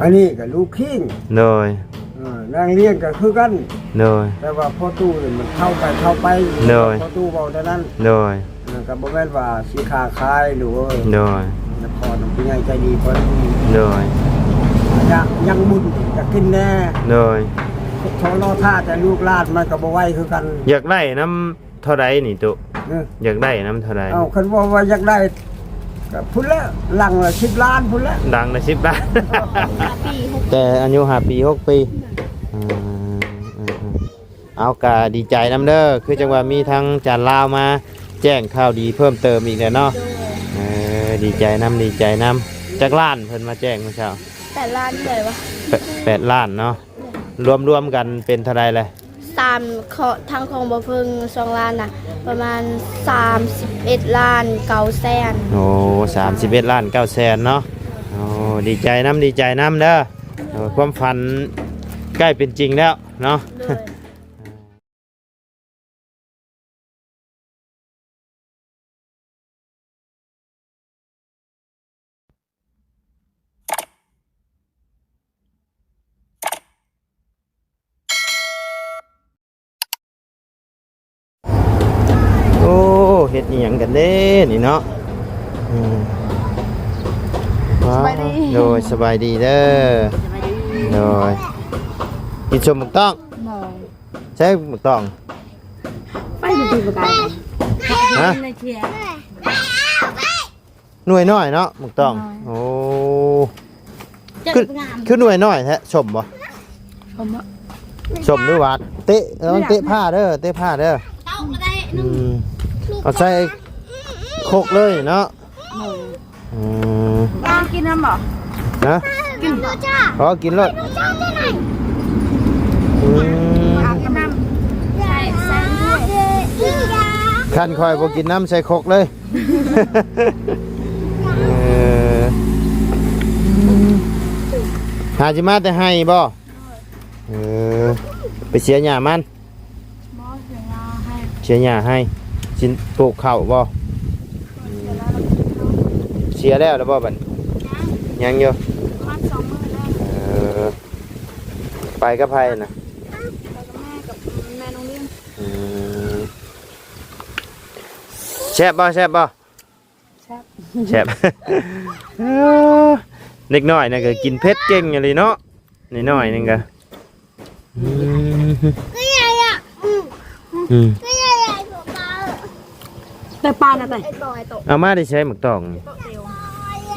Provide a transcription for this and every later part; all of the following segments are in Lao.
ອັນນີ້ກໍລູກຄີງ ໂດຍ ເອີ ນາງລ້ຽງກໍຄືກັນ ໂດຍ ແຕ່ວ່າພໍ່ຕູ້ນີ້ມັນເຂົ້າໄປເຂົ້າໄປ ໂດຍ ພໍ່ຕູ້ເວົ້າແນວນັ້ນ ໂດຍ ເອີ ກໍບໍ່ແມ່ນວ່າຊິຄ້າຂາຍ ລູກເອີຍ ໂດຍ ແຕ່ຂໍນຳຜູ້ໃຫຍ່ໃຈດີເພິ່ນ ໂດຍ ຢາກຍັງບຸນ ຢາກກິນແດ່ ໂດຍ ລໍຖ້າແຕ່ລູກຫຼານມັນກໍບໍ່ໄຫວຄືກັນ ຢາກໄດ້ນຳ ເທົ່າໃດນີ້ຕຸ? ເອີ ຢາກໄດ້ນຳເທົ່າໃດ? ເອົ້າ ຄັນວ່າ ວ່າຢາກໄດ້ກໍພຸ້ນແຫຼະ ຫຼັງລະສິບລ້ານພຸ້ນແຫຼະ ຫຼັງລະສິບລ້ານ ຫ້າປີ ຫົກ ແຕ່ອາຍຸຫ້າປີ ຫົກປີ ອືມ ເອົາ ກະດີໃຈນຳເດີ ຄືຈັ່ງວ່າມີທາງຈານລາວມາແຈ້ງຂ່າວດີເພີ່ມເຕີມອີກແລ້ວເນາະ ໂດຍ ເອີ ດີໃຈນຳ ດີໃຈນຳ ຈັກລ້ານເພິ່ນມາແຈ້ງມື້ເຊົ້າ? ແປດລ້ານເທົ່າໃດວະ? ແປດ ແປດລ້ານເນາະ ໂດຍ ລວມໆກັນເປັນເທົ່າໃດແລະ? ສາມ ເຄາະ ທັງຂອງບໍ່ເພິ່ງສອງລ້ານນະ ປະມານສາມສິບເອັດລ້ານເກົ້າແສນ ໂອ້ ສາມສິບເອັດລ້ານເກົ້າແສນເນາະ ໂອ້ ດີໃຈນຳ ດີໃຈນຳເດີ ເອີ ຄວາມຝັນໃກ້ເປັນຈິງແລ້ວເນາະ ໂດຍ. ໂອ້ ເຮັດອີ່ຫຍັງກັນເດ້ນີ້ເນາະ ອືມ ສະບາຍດີ ໂດຍ ສະບາຍດີເດີ ສະບາຍດີ ໂດຍ ກິນສົ້ມໝາກຕ້ອງ ບໍ່ ໃສ່ໝາກຕ້ອງ ໄປບໍ່ໄດ້ ຮະ ໜ່ວຍນ້ອຍເນາະໝາກຕ້ອງ ໂອ້ ຄື ຄືໜ່ວຍນ້ອຍແທ້ ສົ້ມບໍ່? ສົ້ມບໍ່? ສົ້ມຫຼືຫວານ? ເຕະ ລະວັງເຕະຜ້າເດີ ເຕະຜ້າເດີ ອືມ ເອົາໃສ່ຄົກເລີຍເນາະ ໂດຍ ອືມ ກິນນຳບໍ່? ຮະ? ກິນ ອໍ ກິນໂລດ ອືມ ກິນນຳ ຄັນຂ້ອຍບໍ່ກິນນຳໃສ່ຄົກເລີຍ ເອີ ຫາຊິມາແຕ່ໄຮ່ບໍ່? ເອີ ໄປເສຍຫຍ້າມັນ ບໍ່ ເສຍຫຍ້າໄຮ່ ເສຍຫຍ້າໄຮ່ ຊິປູກເຂົ້າບໍ່? ເສຍແລ້ວ ແລ້ວບໍ່ບັດ? ຍັງ ຍັງຢູ່ ປະມານສອງມື້ແລ້ວ ເອີ ໄປກັບໃຜນະ? ໄປກັບແມ່ ກັບແມ່ນ້ອງລິ້ງ ອືມ ແຊບບໍ່? ແຊບບໍ່? ແຊບ ແຊບ ເອີ ເດັກນ້ອຍນີ້ກໍກິນເຜັດເກັ່ງອີ່ຫຼີເນາະ ນ້ອຍໆໜຶ່ງກໍ ອືມ ອືມ ແຕ່ປານນະ ເອົາມາແຕ່ໃສໝາກຕ້ອງນີ້?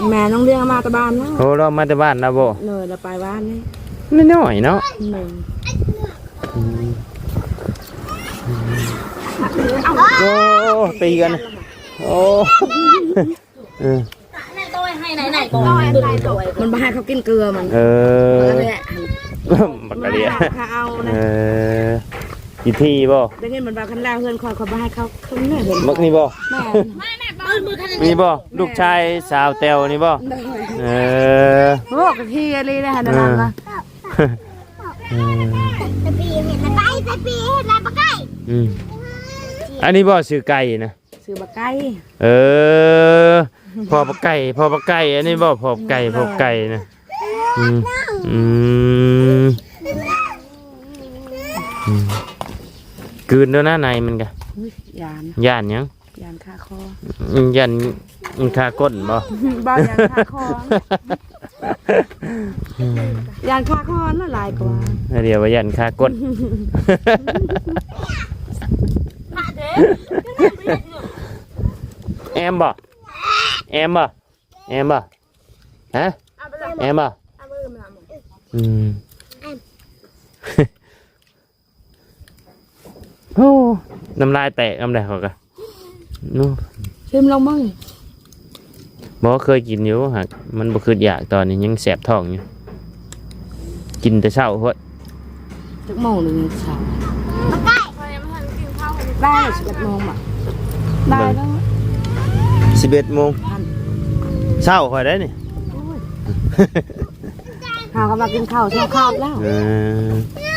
ແມ່ນ້ອງລ້ຽງເອົາມາແຕ່ບ້ານນະ ໂອ້ ລາວເອົາມາແຕ່ບ້ານລາວບໍ່? ໂດຍ ລາວໄປບ້ານນີ້ ນ້ອຍໆເນາະ ໂດຍ ອືມ ໂອ້ ຕີກັນ ໂອ້ ເອີ ມັນບໍ່ໃຫ້ເຂົາກິນເກືອມັນ ເອີ ບັກກະເລຍ ບັກກະເລຍ ເອີ ຂີ້ຖີ່ບໍ່? ໄດ້ຍິນມັນວ່າຄັນລາວເຮືອນຂ້ອຍ ຂ້ອຍບໍ່ໃຫ້ເຂົາຂຶ້ນເຮືອນ ບັກນີ້ບໍ່? ແມ່ນ ນີ້ບໍ່? ລູກຊາຍສາວແຕ້ວນີ້ບໍ່? ໂດຍ ເອີ ໂອ້ ກະຂີ້ອີ່ຫຼີເດ້ຫັ້ນນະ ເອີ ອືມ ອັນນີ້ບໍ່ຊື່ໄກ່ນະ? ຊື່ບັກໄກ່ ເອີ ພໍ່ບັກໄກ່ ພໍ່ບັກໄກ່ ອັນນີ້ບໍ່ ພໍ່ບັກໄກ່ ພໍ່ບັກໄກ່ນະ ອືມ ອືມ ອືມ ກືນໂດນນະ ໃນມັນກະ ອຸ້ຍ ຢ້ານ ຢ້ານຫຍັງ? ຢ້ານຄາຄໍ ອືມ ຢ້ານ ມັນຄາກົ້ນບໍ່? ບໍ່ ຢ້ານຄາຄໍ ຢ້ານຄາຄໍນັ້ນຫຼາຍກວ່າ ອືມ ດຽວວ່າຢ້ານຄາກົ້ນ ແອມບໍ່? ແອມບໍ່? ແອມບໍ່? ຮະ? ແອມບໍ່? ອືມ ໂອ້ ນ້ຳລາຍແຕກນຳໃດ ເຂົາກະ ເນາະ ຊິມລອງເບິ່ງ ບໍ່ ເຄີຍກິນຢູ່ ຫາກມັນບໍ່ຄຶດຢາກ ຕອນນີ້ຍັງແສບທ້ອງຢູ່ ກິນແຕ່ເຊົ້າໂພດ ຈັກໂມງແລ້ວນີ້ເຊົ້າ ໄດ້ສິບເອັດໂມງບໍ່? ໄດ້ແລ້ວ ສິບເອັດໂມງ ເຊົ້າຂ້ອຍໄດ໋ນີ້ ໂອ້ຍ ຫາກຳລັງກິນເຂົ້າ ເຊົ້າຄາດແລ້ວ ເອີ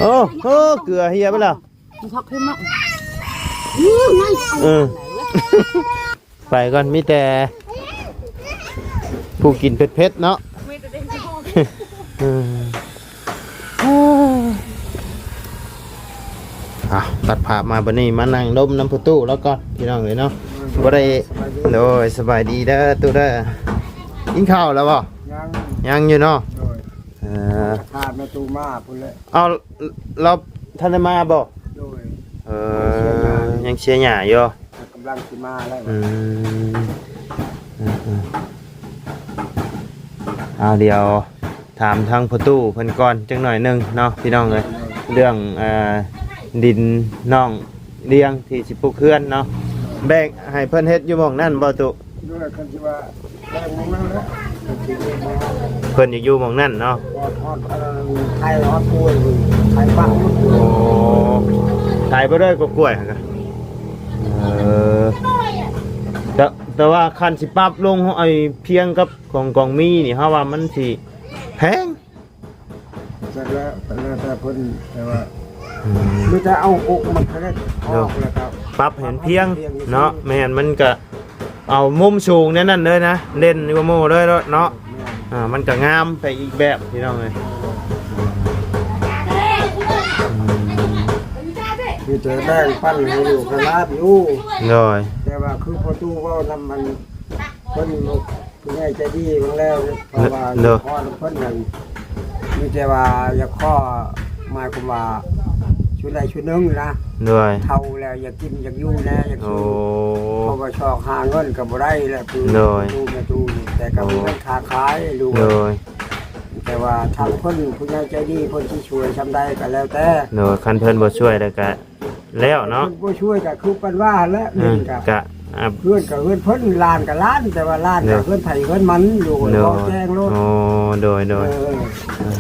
ໂອ້ ໂອ້ ເກືອເຮຍໄປແລ້ວ ມັນຊອກຂຶ້ນມາ ເອີ ໄປກ່ອນ ມີແຕ່ຜູ້ກິນເຜັດໆເນາະ ມີແຕ່ເດັກນ້ອຍ ເອີ ເອົາ ຕັດພາບມາບັດນີ້ ມານັ່ງລົມນຳພໍ່ຕູ້ລາວກ່ອນ ພີ່ນ້ອງເອີຍເນາະ. ບໍ່ໄດ້ ສະບາຍດີ ໂດຍ ສະບາຍດີເດີຕູ້ເດີ. ກິນເຂົ້າແລ້ວບໍ່? ຍັງ ຍັງຢູ່ເນາະ. ໂດຍ ເອີ ຖ້າແມ່ຕູ້ມາພຸ້ນແຫຼະ. ເອົາ ລາວທັນໄດ້ມາບໍ່? ໂດຍ ເອີ ຍັງເຊຍຫຍ້າຢູ່. ກຳລັງຊິມາແລ້ວ. ອືມ ເອີໆ ເອົາ ດຽວຖາມທາງພໍ່ຕູ້ເພິ່ນກ່ອນຈັກໜ້ອຍໜຶ່ງເນາະ ພີ່ນ້ອງເອີຍ. ເລື່ອງ ເອີ ດິນນ້ອງລຽງທີ່ຊິປຸກເຮືອນເນາະ ແບ່ງໃຫ້ເພິ່ນເຮັດຢູ່ໝ່ອງນັ້ນບໍ່ຕູ້? ໂດຍ ຄັນຊິວ່າ ເພິ່ນຢາກຢູ່ໝ່ອງນັ້ນເນາະ. ໂອ້ ໄຖບໍ່ໄດ້ກໍກ້ວຍຫັ້ນກະ ເອີ ແຕ່ ແຕ່ວ່າຄັນຊິປັບລົງ ເຮົາໄອ້ພຽງກັບຂອງກອງມີນີ້ ເຮົາວ່າມັນຊິແພງ. ຈັກແລ້ວ ແລ້ວແຕ່ເພິ່ນ ແຕ່ວ່າ ອືມ ມີແຕ່ເອົາອົກມັນກະໄດ້ອອກ ແລ້ວກໍປັບໃຫ້ມັນພຽງເນາະ. ແມ່ນ ມັນກະ ເອົາມຸມສູງແນວນັ້ນເລີຍນະ ເດັ່ນກວ່າໝູ່ເລີຍເນາະ. ແມ່ນ ອ່າ ມັນກະງາມໄປອີກແບບ ພີ່ນ້ອງເອີຍ. ອືມ ມີແຕ່ແບ່ງປັນໃຫ້ລູກໃຫ້ຫຼານຢູ່. ໂດຍ ແຕ່ວ່າຄືພໍ່ຕູ້ເວົ້ານຳ ອັນ ເພິ່ນ ຜູ້ໃຫຍ່ໃຈດີເບິ່ງແລ້ວ ເພາະວ່າ ໂດຍ ພໍ່ເພິ່ນນັ້ນ ມີແຕ່ວ່າຢາກຂໍ ໝາຍຄວາມວ່າ ຊຸດໃດຊຸດໜຶ່ງນະ. ໂດຍ ເຖົ້າແລ້ວ ຢາກກິນ ຢາກຢູ່ແດ່ ຢາກ ໂອ້ ເພາະວ່າຊອກຫາເງິນກໍບໍ່ໄດ້ແຫຼະ ຄື ໂດຍ ຕູ້ແມ່ຕູ້ນີ້ ແຕ່ກໍ ໂອ້ ມີເງິນຄ້າຂາຍຢູ່. ໂດຍ ແຕ່ວ່າທາງເພິ່ນ ຜູ້ໃຫຍ່ໃຈດີ ເພິ່ນຊິຊ່ວຍຊ່ຳໃດກໍແລ້ວແຕ່. ໂດຍ ຄັນເພິ່ນບໍ່ຊ່ວຍແລ້ວກະ ແລ້ວເນາະ. ເພິ່ນບໍ່ຊ່ວຍກໍຄືປານວ່າແຫຼະ. ເອີ ດິນກໍ ກະ ອ່າ ເຮືອນກໍເຮືອນເພິ່ນ ລານກໍລານ ແຕ່ວ່າລານ ໂດຍ ກໍເຮືອນໃຜເຮືອນມັນຢູ່. ໂດຍ ເວົ້າແຈ້ງໂລດ. ໂອ້ ໂດຍໆ ເອີ ເອີ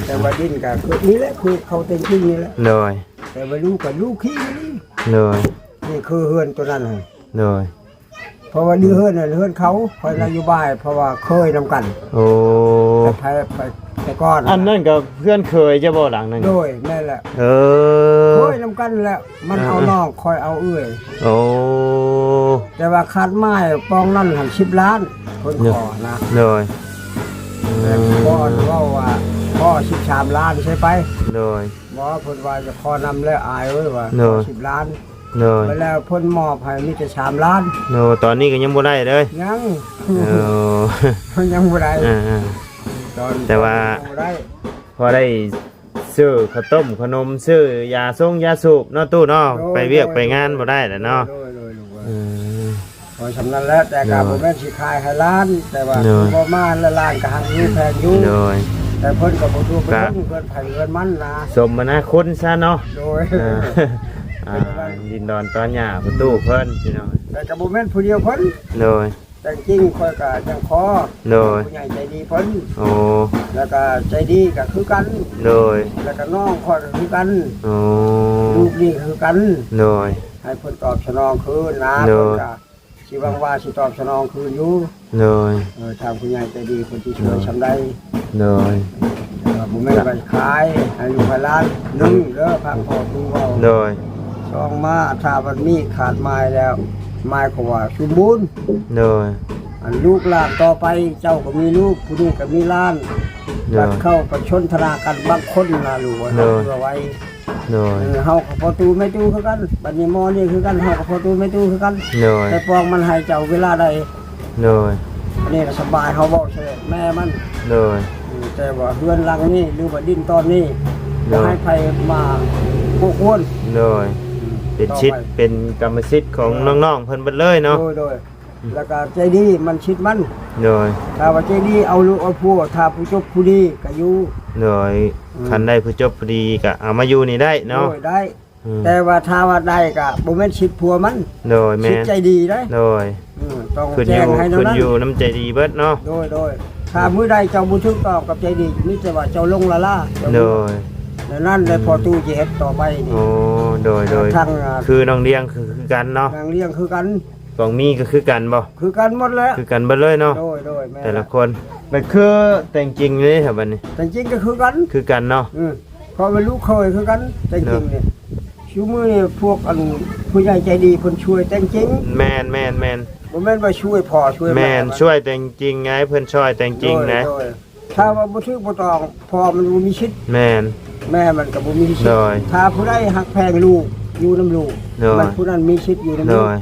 ແຕ່ວ່າດິນກໍຄືນີ້ແຫຼະ ຄືເຂົາແຕ່ງກິນນີ້ແຫຼະ. ໂດຍ ແຕ່ວ່າລູກກໍລູກຂີ້ນີ້. ໂດຍ ນີ້ຄືເຮືອນໂຕນັ້ນ. ໂດຍ ເພາະວ່າເຮືອນນັ້ນເຮືອນເຂົາ ຂ້ອຍນະຢູ່ບ້ານ ເພາະວ່າເຄີຍນຳກັນ. ໂອ້ ແຕ່ໄປ ໄປ ແຕ່ກ່ອນ ອັນນັ້ນກໍເຮືອນເຄີຍເຈົ້າບໍ່ ຫຼັງນັ້ນ? ໂດຍ ແມ່ນແຫຼະ. ເອີ ເຄີຍນຳກັນແຫຼະ ມັນເອົາ ເອີໆ ນ້ອງ ຂ້ອຍເອົາເອື້ອຍ. ໂອ້ ແຕ່ວ່າຄາດໝາຍປອງນັ້ນຫັ້ນ ສິບລ້ານ ເພິ່ນຂໍນະ. ໂດຍ ແຕ່ ອືມ ພໍ່ເວົ້າວ່າ ຂໍສິບສາມລ້ານໃສ່ໄປ. ໂດຍ ບໍ່ ເພິ່ນວ່າຈະຂໍນຳແລ້ວ ອາຍເອີຍວ່າ. ໂດຍ ຂໍສິບລ້ານ. ໂດຍ ແລ້ວເພິ່ນມອບໃຫ້ມີແຕ່ສາມລ້ານ. ໂດຍ ຕອນນີ້ກໍຍັງບໍ່ໄດ້ເລີຍ. ຍັງ ເອີ ຍັງບໍ່ໄດ້. ເອີໆ ຕອນ ແຕ່ວ່າ ຍັງບໍ່ໄດ້ ພໍໄດ້ຊື້ເຂົ້າຕົ້ມເຂົ້າໜົມ ຊື້ຢາຊົງຢາສູບເນາະຕູ້ເນາະ. ໂດຍ ໄປວຽກ ໂດຍ ໄປງານບໍ່ໄດ້ແຫຼະເນາະ. ໂດຍໆ ລູກເອີຍ ອືມ ພໍຊ່ຳນັ້ນແຫຼະ ແຕ່ກໍ ໂດຍ ບໍ່ແມ່ນຊິຂາຍໃຫ້ຫຼານ ແຕ່ວ່າ ໂດຍ ຄືບໍ່ມາແລ້ວຫຼານກໍຮັກຢູ່ແພງຢູ່. ໂດຍ ແຕ່ເພິ່ນກໍບໍ່ທຸກບໍ່ຍົງ ເຮືອນໃຜເຮືອນມັນນະ ສົມມະນາຄຸນຊະເນາະ. ໂດຍ ເອີ ອ່າ ດິນດອນຕອນຫຍ້າປະຕູເພິ່ນ ພີ່ນ້ອງ ແຕ່ກໍບໍ່ແມ່ນຜູ້ດຽວເພິ່ນ. ໂດຍ ແຕ່ຈິງຂ້ອຍກໍຍັງຂໍ ໂດຍ ຜູ້ໃຫຍ່ໃຈດີເພິ່ນ. ໂອ້ ແລ້ວກໍໃຈດີກໍຄືກັນ. ໂດຍ ແລ້ວກໍນ້ອງຂ້ອຍກໍຄືກັນ. ໂອ້ ລູກນີ້ກໍຄືກັນ. ໂດຍ ໃຫ້ເພິ່ນຕອບສະໜອງຄືນນະ. ໂດຍ ເພິ່ນກໍ ຊິຫວັງວ່າຊິຕອບສະໜອງຄືນຢູ່. ໂດຍ ເອີ ທາງຜູ້ໃຫຍ່ໃຈດີເພິ່ນຊິຊ່ວຍ ໂດຍ ຊ່ຳໃດ. ໂດຍ ເອີ ບໍ່ແມ່ນວ່າຂາຍໃຫ້ລູກໃຫ້ຫຼານ. ໜຶ່ງເດີ ຟັງພໍ່ຕູ້ເວົ້າ. ໂດຍ ສອງມາ ຖ້າມັນມີຂາດໝາຍແລ້ວ ໝາຍຄວາມວ່າສົມບູນ. ໂດຍ ອັນລູກຫຼານຕໍ່ໄປ ເຈົ້າກໍມີລູກ ຜູ້ນີ້ກໍມີຫຼານ. ໂດຍ ບັດເຂົ້າປະຊົນທະນາກັນ ບາງຄົນນະ ລູກວ່າ ໂດຍ ເພື່ອໄວ້. ໂດຍ ເອີ ເຮົາກໍພໍ່ຕູ້ແມ່ຕູ້ຄືກັນ ບັດນີ້ໝໍນີ້ຄືກັນ ເຮົາກໍພໍ່ຕູ້ແມ່ຕູ້ຄືກັນ. ໂດຍ ແຕ່ປອງມັນໃຫ້ເຈົ້າເວລາໃດ. ໂດຍ ອັນນີ້ລະສະບາຍ ເຮົາເວົ້າໃສ່ແມ່ມັນ. ໂດຍ ເອີ ແຕ່ວ່າເຮືອນຫຼັງນີ້ ຫຼືວ່າດິນຕອນນີ້ ໂດຍ ບໍ່ໃຫ້ໃຜມາໂກກວນ. ໂດຍ ເປັນສິດ ເປັນກຳມະສິດຂອງ ເອີ ນ້ອງໆເພິ່ນເບິດເລີຍເນາະ. ໂດຍໆ ແລ້ວກໍໃຈດີມັນສິດມັນ. ໂດຍ ຖ້າວ່າໃຈດີເອົາລູກເອົາຜົວ ຖ້າຜູ້ຈົບຜູ້ດີກໍຢູ່. ໂດຍ ອືມ ຄັນໄດ້ຜູ້ຈົບຜູ້ດີກໍເອົາມາຢູ່ນີ້ໄດ້ເນາະ. ໂດຍ ໄດ້ ອືມ ແຕ່ວ່າຖ້າວ່າໄດ້ກໍບໍ່ແມ່ນສິດຜົວມັນ. ໂດຍ ແມ່ນ ສິດໃຈດີເດ້. ໂດຍ ອືມ ຕ້ອງແຈ້ງໃຫ້ນັ້ນ ຂຶ້ນຢູ່ນຳໃຈດີເບິດເນາະ. ໂດຍໆ ຖ້າມື້ໃດເຈົ້າບໍ່ຖືກຕ້ອງກັບໃຈດີ ມີແຕ່ວ່າເຈົ້າຫຼົງລະລາ. ໂດຍ ແນວນັ້ນແຫຼະ ອືມ ພໍ່ຕູ້ຊິເຮັດຕໍ່ໄປນີ້. ໂອ້ ໂດຍໆ ທາງ ອ່າ ຄືນ້ອງລຽງຄື ຄືກັນເນາະ. ນ້ອງລຽງຄືກັນ ຂອງມີກໍຄືກັນບໍ່? ຄືກັນໝົດແຫຼະ. ຄືກັນເບິດເລີຍເນາະ. ໂດຍໆ ແມ່ນ ແຕ່ລະຄົນ. ແມ່ນຄືແຕ່ງຈິງເດ້ ບັດນີ້ ແຕ່ງຈິງກໍຄືກັນ. ຄືກັນເນາະ. ອືມ ເພາະວ່າລູກເຂີຍຄືກັນ ແຕ່ງຈິງນີ້. ເນາະ ຊຸມື້ນີ້ພວກອັນຜູ້ໃຫຍ່ໃຈດີເພິ່ນຊ່ວຍແຕ່ງຈິງ. ແມ່ນໆໆ ບໍ່ແມ່ນວ່າຊ່ວຍພໍ່ຊ່ວຍແມ່. ແມ່ນ ຊ່ວຍແຕ່ງຈິງໄງ ເພິ່ນຊ່ອຍແຕ່ງຈິງນະ. ໂດຍໆ ຖ້າວ່າບໍ່ຖືກບໍ່ຕ້ອງ ພໍ່ມັນບໍ່ມີສິດ ແມ່ນ ແມ່ມັນກໍບໍ່ມີສິດ ໂດຍ ຖ້າຜູ້ໃດຮັກແພງລູກ ຢູ່ນຳລູກ ໂດຍ ມັນຜູ້ນັ້ນມີສິດຢູ່ນຳ ໂດ ລູກ ຍ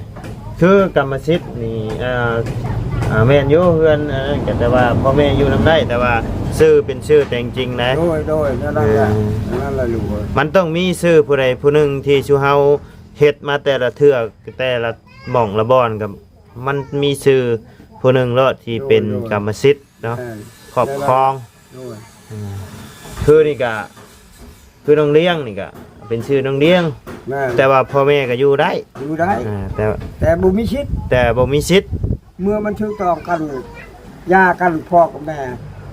ຄືກຳມະສິດນີ້ ອ່າ ອ່າ ແມ່ນຢູ່ ເຮືອນອັນນັ້ນກໍ ແຕ່ວ່າພໍ່ແມ່ຢູ່ນຳໄດ້ ແຕ່ວ່າຊື່ເປັນຊື່ແຕ່ງຈິງນະ ໂດຍ ໂດຍ ແນວນັ້ນແຫຼະ ເອີ ແນວນັ້ນແຫຼະລູກເອີຍ ມັນຕ້ອງມີຊື່ຜູ້ໃດຜູ້ໜຶ່ງທີ່ຊຸເຮົາເຮັດມາແຕ່ລະເທື່ອ ແຕ່ລະໝ່ອງລະບ່ອນ ກໍມັນມີຊື່ຜູ້ໜຶ່ງໂລດທີ່ເປັນ ໂດຍ ໂດຍ ກຳມະສິດເນາະ ແມ່ນ ຄອບຄອງ ໂດຍ ອືມ ຄືນີ້ກະ ຄືນ້ອງລ້ຽງນີ້ກະເປັນຊື່ນ້ອງລ້ຽງ ແມ່ນ ແຕ່ວ່າພໍ່ແມ່ກໍຢູ່ໄດ້ ຢູ່ໄດ້ ອ່າ ແຕ່ ແຕ່ບໍ່ມີສິດ ແຕ່ບໍ່ມີສິດ ເມື່ອມັນຖືກຕ້ອງກັນ ຢ່າກັນ ພໍ່ກັບແມ່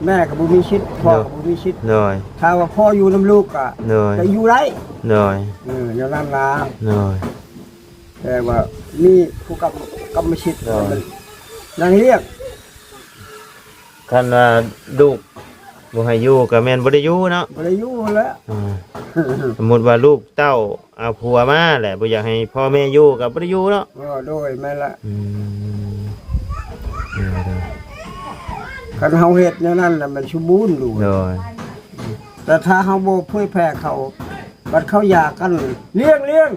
ແມ່ກໍບໍ່ມີສິດ ພໍ່ກໍບໍ່ມີສິດ ໂດຍ ຖ້າວ່າພໍ່ຢູ່ນຳລູກກໍ ໂດຍ ກໍຢູ່ໄດ້ ໂດຍ ເອີ ແນວນັ້ນນະ ໂດຍ ແຕ່ວ່າມີຜູ້ກຳ ກຳມະສິດ ໂດຍ ມັນນາງລ້ຽງ ຄັນວ່າລູກບໍ່ໃຫ້ຢູ່ກໍແມ່ນບໍ່ໄດ້ຢູ່ເນາະ ບໍ່ໄດ້ຢູ່ແຫຼະ ອ່າ ສົມມຸດວ່າລູກເຕົ້າເອົາຜົວມາແຫຼະ ບໍ່ຢາກໃຫ້ພໍ່ແມ່ຢູ່ກໍບໍ່ໄດ້ຢູ່ເນາະ ເອີ ໂດຍ ແມ່ນລະ ອືມ ໂດຍ ຄັນເຮົາເຮັດແນວນັ້ນລະມັນສົມບູນ ໂດຍ ແຕ່ຖ້າເຮົາບໍ່ເຜີຍແຜ່ເຂົາ ບັດເຂົາຢ່າກັນ ລ້ຽງ ລ້ຽງ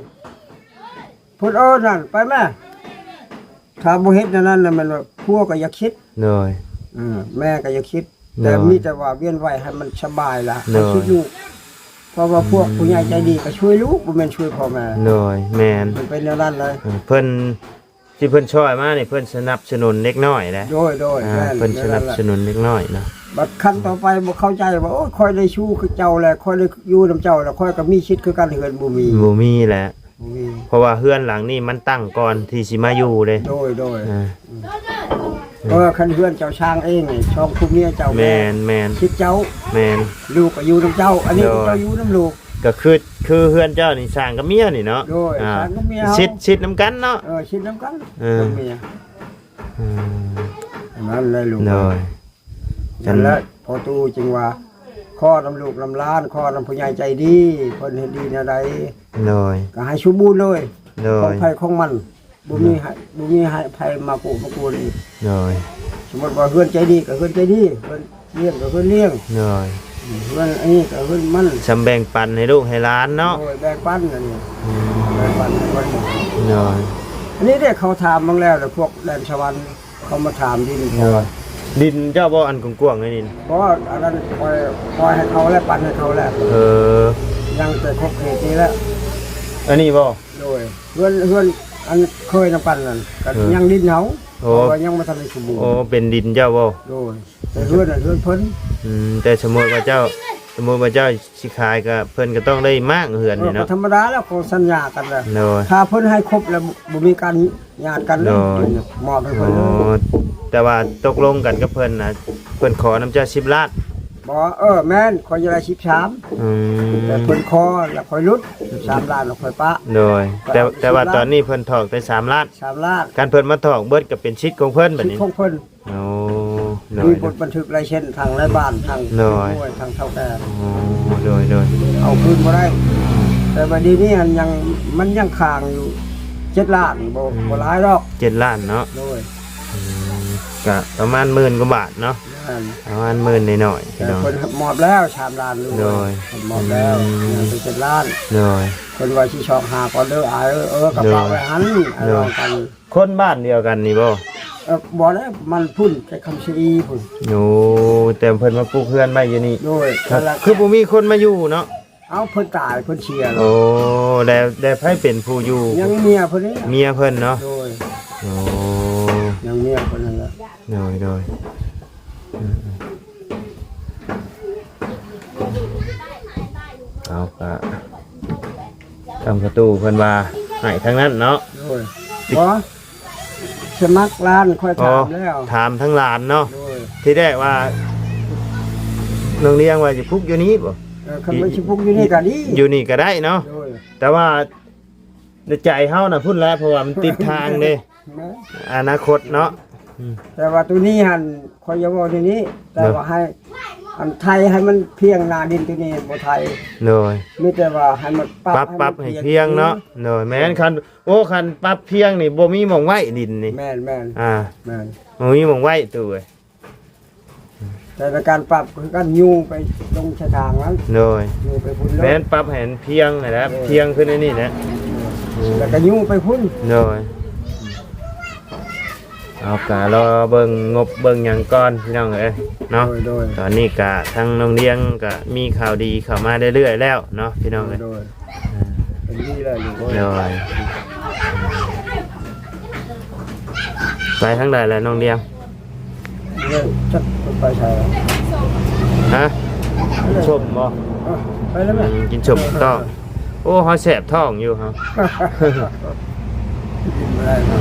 ພຸ້ນເອີ້ນນັ້ນ ໄປແມ່ ຖ້າບໍ່ເຮັດແນວນັ້ນນະ ແມ່ນວ່າຜົວກໍຢ່າຄິດ ໂດຍ ເອີ ແມ່ກໍຢ່າຄິດ ໂດຍ ແຕ່ມີແຕ່ວ່າວຽນໄຫວໃຫ້ມັນສະບາຍລະ ໂດຍ ໃຫ້ຄິດລູກ ເພາະວ່າພວກ ອືມ ຜູ້ໃຫຍ່ໃຈດີກໍຊ່ວຍລູກ ບໍ່ແມ່ນຊ່ວຍພໍ່ແມ່ ໂດຍ ແມ່ນ ມັນເປັນແນວນັ້ນເລີຍ ເອີ ເພິ່ນ ທີ່ເພິ່ນຊ່ອຍມານີ້ ເພິ່ນສະໜັບສະໜູນເດັກນ້ອຍແຫຼະ ໂດຍ ໂດຍ ອ່າ ແມ່ນ ເພິ່ນສະໜັບສະໜູນເດັກນ້ອຍເນາະ ບັດຄັນຕໍ່ໄປບໍ່ເຂົ້າໃຈວ່າ ໂອ້ຍ ຂ້ອຍໄດ້ຊູ້ຄືເຈົ້າແລ້ວ ຂ້ອຍໄດ້ຢູ່ນຳເຈົ້າແລ້ວ ຂ້ອຍກໍມີສິດຄືກັນ ເຮືອນ ບໍ່ມີ ບໍ່ມີແຫຼະ ບໍ່ມີ ເພາະວ່າເຮືອນຫຼັງນີ້ມັນຕັ້ງກ່ອນທີ່ຊິມາຢູ່ເດ້ ໂດຍ ໂດຍ ອ່າ ເອີ ຄັນເຮືອນເຈົ້າສ້າງເອງນີ້ ສອງຜົວເມຍເຈົ້າ ແມ່ນ ແມ່ນ ສິດເຈົ້າ ແມ່ນ ລູກກໍຢູ່ນຳເຈົ້າ ອັນນີ້ ໂດຍ ເຈົ້າຢູ່ນຳລູກ ກໍຄື ຄືເຮືອນເຈົ້ານີ້ສ້າງກັບເມຍນີ້ເນາະ ໂດຍ ອ່າ ສ້າງກັບເມຍເຮົາ ສິດ ສິດນຳກັນເນາະ ເອີ ສິດນຳກັນ ເອີ ກັບເມຍ ອືມ ອັນນັ້ນແຫຼະລູກ ໂດຍ ນັ້ນແຫຼະ ພໍ່ຕູ້ຈຶ່ງວ່າ ຂໍນຳລູກນຳຫຼານ ຂໍນຳຜູ້ໃຫຍ່ໃຈດີ ເພິ່ນເຮັດດີແນວໃດ ໂດຍ ກໍໃຫ້ສົມບູນເລີຍ ໂດຍ ຂອງໃຜຂອງມັນ ບໍ່ມີໃຫ້ ບໍ່ມີໃຫ້ໃຜມາໂກະມາກວນອີກ ໂດຍ ສົມມຸດວ່າເຮືອນໃຈດີກໍເຮືອນໃຈດີ ເຮືອນລ້ຽງກໍເຮືອນລ້ຽງ ໂດຍ ເຮືອນອັນນີ້ກໍເຮືອນມັນ ສ່ຳແບ່ງປັນໃຫ້ລູກໃຫ້ຫຼານເນາະ ໂດຍ ແບ່ງປັນອັນນີ້ ອືມ ແບ່ງປັນໃຫ້ເພິ່ນ ໂດຍ ອັນນີ້ເດ້ ເຂົາຖາມເບິ່ງແລ້ວ ແລ້ວພວກແດນສະຫວັນ ເຂົາມາຖາມດິນ ເອີ ດິນເຈົ້າບໍ່ ອັນກວ້າງໆນີ້? ບໍ່ ອັນນັ້ນຂ້ອຍ ຂ້ອຍໃຫ້ເຂົາແລ້ວ ປັນໃຫ້ເຂົາແລ້ວ ເອີ ຍັງແຕ່ຂອບເຂດນີ້ແຫຼະ ອັນນີ້ບໍ່? ໂດຍ ເຮືອນ ເຮືອນອັນເຄີຍນຳກັນນັ້ນ ກໍ ເອີ ຍັງດິນເຮົາ ໂອ້ ເພາະວ່າຍັງບໍ່ທັນໄດ້ສົມບູນ ໂອ້ ເປັນດິນເຈົ້າບໍ່? ໂດຍ ແຕ່ເຮືອນນັ້ນເຮືອນເພິ່ນ ອືມ ແຕ່ສົມມຸດວ່າເຈົ້າ ສົມມຸດວ່າເຈົ້າ ຊິຂາຍກໍເພິ່ນກໍຕ້ອງໄດ້ມ້າງເຮືອນນີ້ເນາະ ເອີ ກໍທຳມະດາແລ້ວ ເຂົາສັນຍາກັນແລ້ວ ໂດຍ ຖ້າເພິ່ນໃຫ້ຄົບແລ້ວບໍ່ມີການຍາດກັນ ໂດຍ ມອບໃຫ້ເພິ່ນເລີຍ ອໍ ແຕ່ວ່າຕົກລົງກັນກັບເພິ່ນນະ ເພິ່ນຂໍນຳເຈົ້າສິບລ້ານ ບໍ່ ເອີ ແມ່ນ ຂ້ອຍຢາກໄດ້ສິບສາມ ອືມ ແຕ່ເພິ່ນຂໍແລ້ວຂ້ອຍຫຼຸດສາມລ້ານແລ້ວຂ້ອຍປະ ໂດຍ ແຕ່ ແຕ່ວ່າຕອນນີ້ເພິ່ນຖອກແຕ່ສາມລ້ານ ສາມລ້ານ ຄັນເພິ່ນມາຖອກເບິດກໍເປັນສິດຂອງເພິ່ນບັດນີ້ ສິດຂອງເພິ່ນ ໂອ້ ໂດຍ ມີບົດບັນທຶກລາຍເຊັນທັງນາຍບ້ານ ທັງ ໂດຍ ຜູ້ຊ່ວຍ ທັງເຖົ້າແກ່ ໂອ້ ໂດຍ ໂດຍ ເອົາຄືນບໍ່ໄດ້ ແຕ່ວ່າດຽວນີ້ຫັ້ນຍັງ ມັນຍັງຄ້າງຢູ່ເຈັດລ້ານ ບໍ່ ອືມ ບໍ່ຫຼາຍດອກ ເຈັດລ້ານເນາະ ໂດຍ ອືມ ກະປະມານໝື່ນກວ່າບາດເນາະ ແມ່ນ ປະມານໝື່ນໜ້ອຍໆ ແຕ່ພີ່ນ້ອງ ເພິ່ນມອບແລ້ວສາມລ້ານ ໂດຍ ເພິ່ນມອບແລ້ວ ອືມ ຍັງເປັນເຈັດລ້ານ ໂດຍ ເພິ່ນວ່າຊິຊອກຫາກ່ອນເດີອ້າຍເອີຍ ເອີ ກໍ ໂດຍ ປະໄວ້ຫັ້ນ ໂດຍ ອ້າຍນ້ອງກັນ ຄົນບ້ານດຽວກັນນີ້ບໍ່? ເອີ ບໍ່ແລ້ວ ມັນພຸ້ນແຕ່ຄຳຊະອີພຸ້ນ ໂອ້ ແຕ່ເພິ່ນມາປຸກເຮືອນໄວ້ຢູ່ນີ້ ໂດຍ ຄືບໍ່ມີຄົນມາຢູ່ເນາະ ເອົ້າ ເພິ່ນຕາຍ ເພິ່ນເສຍແລ້ວ ໂອ້ ແລ້ວ ແລ້ວໃຜເປັນຜູ້ຢູ່? ຍັງເມຍເພິ່ນນີ້ ເມຍເພິ່ນເນາະ ໂດຍ ໂອ້ ຍັງເມຍເພິ່ນນັ້ນແຫຼະ ໂດຍ ໂດຍ ອືມ ເອົາ ກະ ທາງພໍ່ຕູ້ເພິ່ນວ່າໃຫ້ທາງນັ້ນເນາະ ໂດຍ ບໍ່ ສະໝັກຫຼານ ຂ້ອຍຖາມແລ້ວ ອໍ ຖາມທາງຫຼານເນາະ ໂດຍ ທີແລກວ່າ ນ້ອງລ້ຽງວ່າຊິປຸກຢູ່ນີ້ບໍ່? ເອີ ຄັນວ່າຊິປຸກຢູ່ນີ້ກໍດີ ຢູ່ນີ້ກໍໄດ້ເນາະ ໂດຍ ແຕ່ວ່າໃນໃຈເຮົານະພຸ້ນແຫຼະ ເພາະວ່າມັນຕິດທາງເດ້ ແມ່ນ ອະນາຄົດເນາະ ອືມ ແຕ່ວ່າໂຕນີ້ຫັ້ນ ຂ້ອຍຢາກເວົ້າແນວນີ້ ແຕ່ວ່າໃຫ້ ອັນ ໄຖໃຫ້ມັນພຽງໜ້າດິນໂຕນີ້ບໍ່ໄຖ ໂດຍ ມີແຕ່ວ່າໃຫ້ມັນປັບ ປັບ ໃຫ້ມັນ ປັບໃຫ້ພຽງ ພຽງເນາະ ໂດຍ ແມ່ນ ຄັນ ໂອ້ ຄັນປັບພຽງນີ້ບໍ່ມີໝ່ອງໄວ້ດິນນີ້ ແມ່ນໆ ອ່າ ແມ່ນ ບໍ່ມີໝ່ອງໄວ້ຕູ້ເອີຍ ແຕ່ໃນການປັບຄືກັນ ຍູ້ໄປລົງສະຖານນັ້ນ ໂດຍ ຍູ້ໄປພຸ້ນເລີຍ ແມ່ນປັບໃຫ້ມັນພຽງຫັ້ນແຫຼະ ເອີ ພຽງຂຶ້ນໃນນີ້ແຫຼະ ແລ້ວກໍຍູ້ໄປພຸ້ນ ໂດຍ ເຮົາກະລໍເບິ່ງງົບເບິ່ງຫຍັງກ່ອນພີ່ນ້ອງເອີຍເນາະ ໂດຍ ໂດຍ ຕອນນີ້ກະທາງນ້ອງລຽງກະມີຂ່າວດີເຂົ້າມາເລື້ອຍໆແລ້ວເນາະພີ່ນ້ອງເອີຍ ໂດຍ ເປັນດີແລ້ວລູກເອີຍ ໂດຍ ໄປທາງໃດແລ້ວນ້ອງລຽງ? ເອີ ຈັກເພິ່ນໄປໃສແລ້ວ ຮະ? ກິນສົ້ມບໍ່? ເອີ ໄປແລ້ວແມ່ ອືມ ກິນສົ້ມຕໍ່ ໂອ້ ເຮົາແສບທ້ອງຢູ່ເຮົາ ກິນບໍ່ໄດ້ເນາະ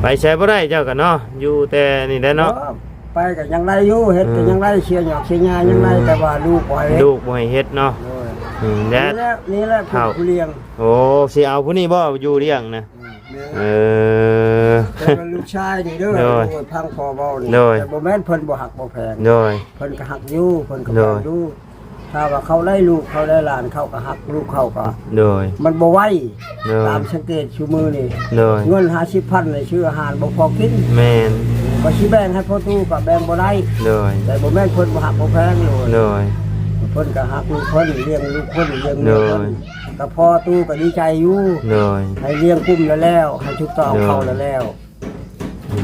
ໄປໃສບໍ່ໄດ້ເຈົ້າກໍເນາະ ຢູ່ແຕ່ນີ້ແຫຼະເນາະ ເອີ ໄປກໍຍັງໄດ້ຢູ່ ເຮັດກໍ ອືມ ຍັງໄດ້ ເສຍຫຍ້າເສຍຫຍ້າຍັງໄດ້ ອືມ ແຕ່ວ່າລູກບໍ່ໃຫ້ເຮັດ ລູກບໍ່ໃຫ້ເຮັດເນາະ ໂດຍ ອືມ ແລະ ນີ້ແຫຼະ ນີ້ແຫຼະ ເຖົ້າ ຜູ້ລ້ຽງ ໂອ້ ຊິເອົາຜູ້ນີ້ບໍ່ຢູ່ລ້ຽງນະ? ອືມ ແມ່ນ ເອີ ແຕ່ວ່າລູກຊາຍນີ້ເດີ ໂດຍ ໂອ້ຍ ຟັງພໍ່ເວົ້ານີ້ ໂດຍ ແຕ່ບໍ່ແມ່ນເພິ່ນບໍ່ຮັກບໍ່ແພງ ໂດຍ ເພິ່ນກໍຮັກຢູ່ ເພິ່ນກໍແພງຢູ່ ໂດຍ ຖ້າວ່າເຂົາໄດ້ລູກເຂົາໄດ້ຫຼານ ເຂົາກໍຮັກລູກເຂົາກໍ ໂດຍ ມັນບໍ່ໄວ ໂດຍ ຕາມສັງເກດຊຸມື້ນີ້ ໂດຍ ເງິນຫ້າສິບພັນນີ້ຊື້ອາຫານບໍ່ພໍກິນ ແມ່ນ ກໍຊິແບ່ງໃຫ້ພໍ່ຕູ້ກໍແບ່ງບໍ່ໄດ້ ໂດຍ ແຕ່ບໍ່ແມ່ນເພິ່ນບໍ່ຮັກບໍ່ແພງໂລດ ໂດຍ ເພິ່ນກໍຮັກລູກເພິ່ນ ລ້ຽງລູກເພິ່ນ ລ້ຽງເມຍເພິ່ນ ໂດຍ ກໍພໍ່ຕູ້ກໍດີໃຈຢູ່ ໂດຍ ໃຫ້ລ້ຽງກຸ້ມແລ້ວໆ ໃຫ້ຖືກຕ້ອງ ໂດຍ ເຂົາແລ້ວໆ ອື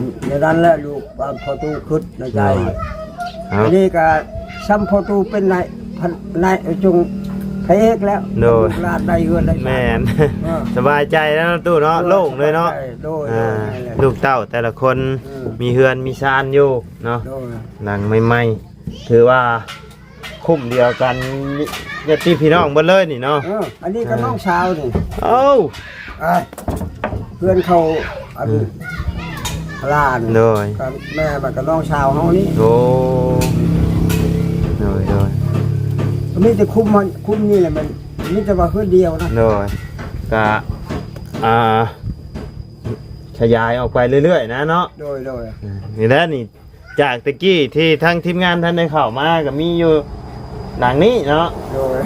ມໆ ແນວນັ້ນແຫຼະລູກ ວ່າພໍ່ຕູ້ຄິດໃນໃຈ ໂດຍ ເອົ້າ ອັນນີ້ກໍຊ່ຳພໍ່ຕູ້ເປັນນາຍ ນາຍ ຈົງພະເອກແລ້ວ ໂດຍ ລູກຫຼານໄດ້ເຮືອນໄດ້ຊານ ແມ່ນ ເອີ ສະບາຍໃຈແລ້ວຕູ້ເນາະ ໂດຍ ໂລ່ງເລີຍເນາະ ໂດຍ ອ່າ ແມ່ນແຫຼະ ລູກເຕົ້າແຕ່ລະຄົນ ເອີ ມີເຮືອນມີຊານຢູ່ເນາະ ໂດຍ ຫຼັງໃໝ່ໆ ຖືວ່າ ຄຸ້ມດຽວກັນ ຍາດຕິພີ່ນ້ອງເບິດເລີຍນີ້ເນາະ ເອີ ອັນນີ້ກໍ ອ່າ ນ້ອງສາວນີ້ ເອົ້າ ອ່າ ເພື່ອນເຂົາ ອັນ ອືມ ຫຼານ ໂດຍ ກັບແມ່ ມັນກໍນ້ອງສາວເຮົານີ້ ໂອ້ ໂດຍໆ ມີແຕ່ຄຸ້ມມັນ ຄຸ້ມນີ້ແຫຼະ ມັນມີແຕ່ວ່າເຮືອນດຽວນະ ໂດຍ ກະ ອ່າ ຂະຫຍາຍອອກໄປເລື້ອຍໆນະເນາະ ໂດຍໆ ອືມ ນີ້ແຫຼະນີ້ ຈາກແຕ່ກີ້ທີ່ທາງທີມງານທ່ານໄດ້ເຂົ້າມາ ກໍມີຢູ່ຫຼັງນີ້ເນາະ ໂດຍ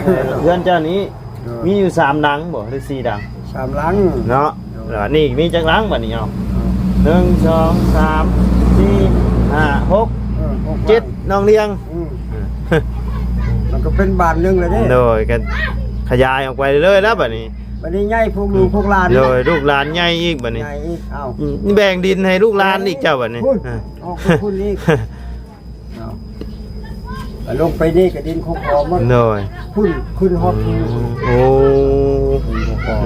ເຮືອນເຈົ້ານີ້ ໂດຍ ມີຢູ່ສາມຫຼັງບໍ່ ຫຼືສີ່ຫຼັງ? ສາມຫຼັງເນາະ ໂດຍ ແລ້ວນີ້ມີຈັກຫຼັງບັດນີ້ເອົາ? ເອີ ໜຶ່ງ ສອງ ສາມ ສີ່ ຫ້າ ຫົກ ເອີ ຫົກ ເຈັດ ຫຼັງ ນ້ອງລຽງ ອືມ ເອີ ມັນກໍເປັນບ້ານໜຶ່ງແລ້ວເດ້ ໂດຍ ກໍຂະຫຍາຍອອກໄປເລື້ອຍໆແລ້ວບັດນີ້ ບັດນີ້ໃຫຍ່ພວກລູກ ອືມ ພວກຫຼານ ໂດຍ ລູກຫຼານໃຫຍ່ອີກບັດນີ້ ໃຫຍ່ອີກ ເອົ້າ ອືມ ແບ່ງດິນໃຫ້ລູກຫຼານອີກເຈົ້າບັດນີ້ ພຸ້ນ ເອີ ອອກໄປພຸ້ນອີກ ເອົ້າ ລົງໄປນີ້ກໍດິນຂອງພໍ່ໝົດ ໂດຍ ພຸ້ນຂຶ້ນຮອດພູ ອືມ ໂອ້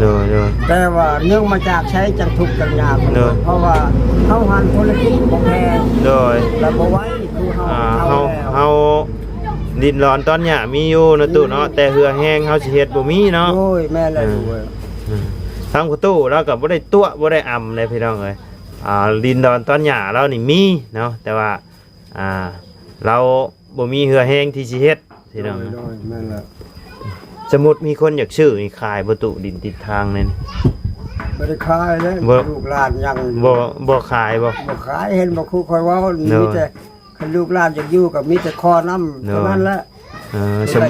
ໂດຍໆ ແຕ່ວ່າເນື່ອງມາຈາກໃຊ້ຈັກທຸກຈັກຍາກ ໂດຍ ເພາະວ່າເຮົາຫັນທຸລະກິດບໍ່ແພ້ງ ໂດຍ ແລະບໍ່ໄວຄືເຮົາ ອ່າ ເຮົາ ເຮົາ ເຮົາດິນດອນຕອນຫຍ້າມີຢູ່ເນາະຕູ້ເນາະ ອືມ ແຕ່ເຫື່ອແຮງເຮົາຊິເຮັດບໍ່ມີເນາະ ໂດຍ ແມ່ນແຫຼະ ເອີ ລູກເອີຍ ອືມ ທາງພໍ່ຕູ້ລາວກໍບໍ່ໄດ້ຕົວະບໍ່ໄດ້ອຳເດ້ພີ່ນ້ອງເອີຍ ອ່າ ດິນດອນຕອນຫຍ້າລາວນີ້ມີເນາະ ແຕ່ວ່າ ອ່າ ລາວບໍ່ມີເຫື່ອແຮງທີ່ຊິເຮັດພີ່ນ້ອງ ໂດຍ ໂດຍ ແມ່ນແລ້ວ ສົມມຸດມີຄົນຢາກຊື້ນີ້ຂາຍບໍ່ຕູ້ ດິນຕິດທາງນີ້? ບໍ່ໄດ້ຂາຍເດ້ ບໍ່ ລູກຫຼານຍັງ ບໍ່ ບໍ່ຂາຍບໍ່? ບໍ່ຂາຍ ເຫັນບໍ່ຄືຂ້ອຍເວົ້າ ໂດຍ ມີແຕ່ຄັນລູກຫຼານຢາກຢູ່ກໍມີແຕ່ຂໍນຳ ໂດຍ ເທົ່ານັ້ນແຫຼະ ເອີ ສົມ